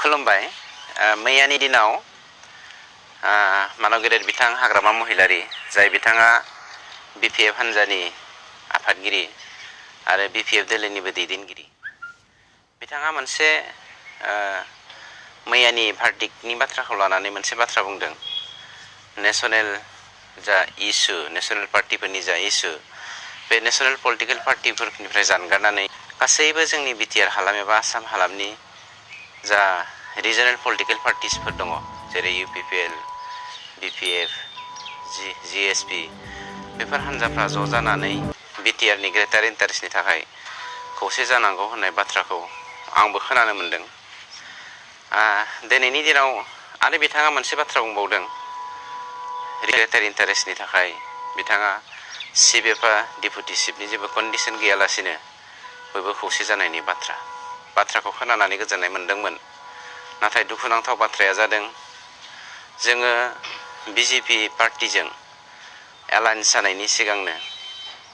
खुलुमबाय। मैयानि दिनाव मानव गेदेर बिथां हाग्रामा महिलारि, जाय बिथाङा BPF हान्जानि आफादगिरि आरो BPF दोलोनिबो दैदेनगिरि, बिथाङा मोनसे मैयानि भार्डिक्टनि बाथ्राखौ लानानै मोनसे बाथ्रा बुंदों। नेशनेल जा इस्यु, नेशनेल पार्टिफोरनि जा इस्यु, बे नेशनेल पलिटिकेल पार्टिफोरनिफ्राय जानगारनानै गासैबो जोंनि बिटिआर हालाम एबा आसाम हालामनि जा रिजनेल पलिटिकेल पार्टिसफोर दङ, जेरै UPPL, BPF, GSP, बेफोर हान्जाफ्रा ज' जानानै बिटिआरनि ग्रेटार इन्टारेस्टनि थाखाय खौसे जानांगौ होननाय बाथ्राखौ आंबो खोनानो मोनदों। दिनैनि दिनाव आरो बिथाङा मोनसे बाथ्रा बुंबावदों, ग्रेटार इन्टारेस्टनि थाखाय बिथाङा चिफ एबा डेपुटि चिफनि जेबो कन्डिसन गैयालासिनो बयबो खौसे जानायनि बाथ्राखौ खोनानानै गोजोननाय मोनदोंमोन। नाथाय दुखुनांथाव बाथ्राया जादों, जोङो BJP पार्टिजों एलायन्स जानायनि सिगांनो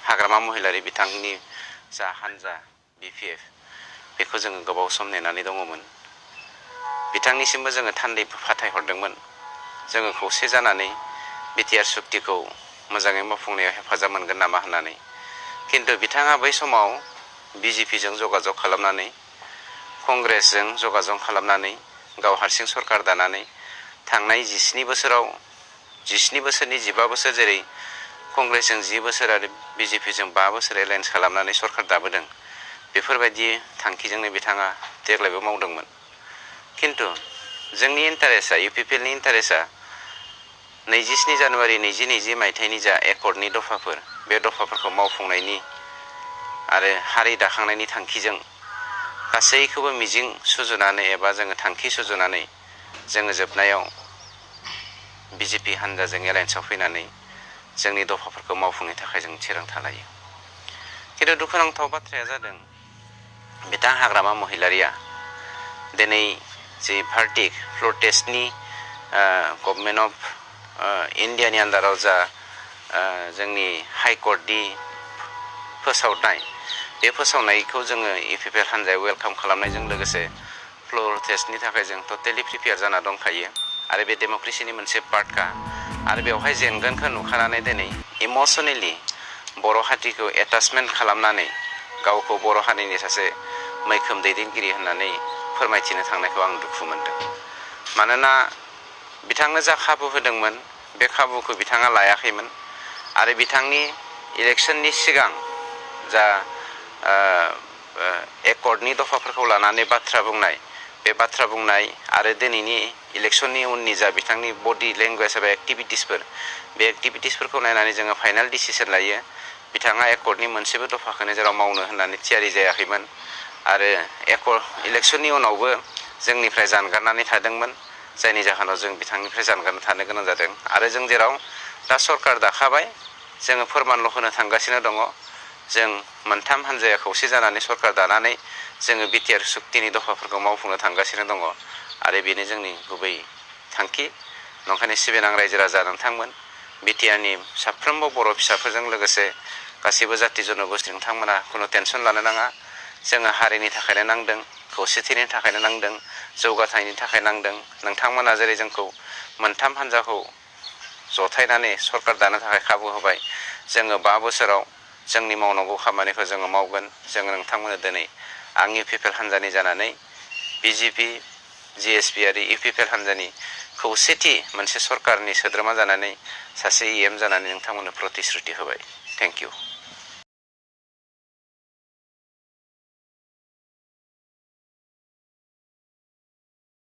हाग्रामा महिलारि बिथांनि जा हान्जा BPF, बेखौ जोङो गोबाव सम नेनानै दङमोन। बिथांनिसिमबो जोङो थान्दै फाथायहरदोंमोन, जोङो खौसे जानानै बिटिआर सुक्तिखौ मोजाङै मावफुंनायाव हेफाजाब मोनगोन नामा होननानै। खिन्थु बिथाङा बै समाव BJPजों जगाजग खालामनानै, कंग्रेसजों जगाजग खालामनानै, गाव हारसिं सरकार दानानै थांनाय 17 बोसोराव 17 बोसोरनि 15 बोसोर, जेरै कंग्रेसजों 10 बोसोर आरो BJPजों 5 बोसोर एलायन्स खालामनानै सरकार दाबोदों, बेफोरबायदि थांखिजोंनो बिथाङा देग्लायबो मावदोंमोन। खिन्थु जोंनि इन्टारेस्टआ, UPPLनि इन्टारेस्टआ 27 जानुवारि 2020 मायथाइनि जा एकर्डनि दफाफोर, बे दफाफोरखौ मावफुंनायनि आरो हारि दाखांनायनि थांखिजों गासैखौबो मिजिं सुजुनानै एबा जोङो थांखि सुजुनानै जोङो जोबनायाव BJP हान्जाजों एलायन्सआव फैनानै जोंनि दफाफोरखौ मावफुंनो थाखाय जों थिरांथा लायो। खिन्थु दुखुनांथाव बाथ्राया जादों, बिथां हाग्रामा महिलारिया दिनै जि भार्डिक्ट फ्ल'र टेस्टनि गभर्नमेन्ट अफ इन्डियानि आन्दाराव जा जोंनि हाइकर्टनि फोसावनाय, बे फोसावनायखौ जोङो UPPL हान्जाया वेलकाम खालामनायजों लोगोसे फ्ल'र टेस्टनि थाखाय जों टटेलि प्रिपेयार जाना दंखायो आरो बे डेम'क्रेसिनि मोनसे पार्टखा। आरो बेवहाय जेनगोनखौ नुखानानै दिनै इमसनेलि बर' हारिखौ एटाचमेन्ट खालामनानै गावखौ बर' हारिनि सासे मैखोम दैदेनगिरि होननानै फोरमायथिनो थांनायखौ आं दुखु मोनदों। मानोना बिथांनो जा खाबु होदोंमोन, बे खाबुखौ बिथाङा लायाखैमोन आरो बिथांनि इलेक्सननि सिगां जा एकर्डनि दफाफोरखौ लानानै बाथ्रा बुंनाय, बे बाथ्रा बुंनाय आरो दिनैनि इलेक्सननि उननि जा बिथांनि बडि लेंगुवेज एबा एक्टिभिटिसफोर, बे एक्टिभिटिसफोरखौ नायनानै जोङो फाइनाल डिसिसन लायो। बिथाङा एकर्डनि मोनसेबो दफाखौनो जेराव मावनो होननानै थियारि जायाखैमोन आरो इलेक्सननि उनावबो जोंनिफ्राय जानगारनानै थादोंमोन, जायनि जाहोनाव जों बिथांनिफ्राय जानगारना थानो गोनां जादों। आरो जों जेराव दा सरकार दाखाबाय, जोङो फोरमानल' होनो थांगासिनो दङ। जों मोनथाम हान्जाया खौसे जानानै सरकार दानानै जोङो बिटिआर सुक्तिनि दफाफोरखौ मावफुंनो थांगासिनो दङ आरो बेनो जोंनि गुबै थांखि। नंखायनो सिबिनां रायजो राजा नोंथांमोन, बिटिआरनि साफ्रोमबो बर' फिसाफोरजों लोगोसे गासैबो जाथि जन'गोष्ठि, नोंथांमोना खुनु टेनसन लानो नाङा। जोङो हारिनि थाखायनो नांदों, खौसेथिनि थाखायनो नांदों, जौगाथायनि थाखाय नांदों। नोंथांमोना जेरै जोंखौ मोनथाम हान्जाखौ जथायनानै सरकार दानो थाखाय खाबु होबाय, जोङो 5 बोसोराव जोंनि मावनांगौ खामानिखौ जोङो मावगोन। जोङो नोंथांमोननो दिनै आं UPPL हान्जानि जानानै BJP, GSP आरो UPPL हान्जानि खौसेथि मोनसे सरकारनि सोद्रोमा जानानै सासे EM जानानै नोंथांमोननो प्रतिश्रुति होबाय। Thank you.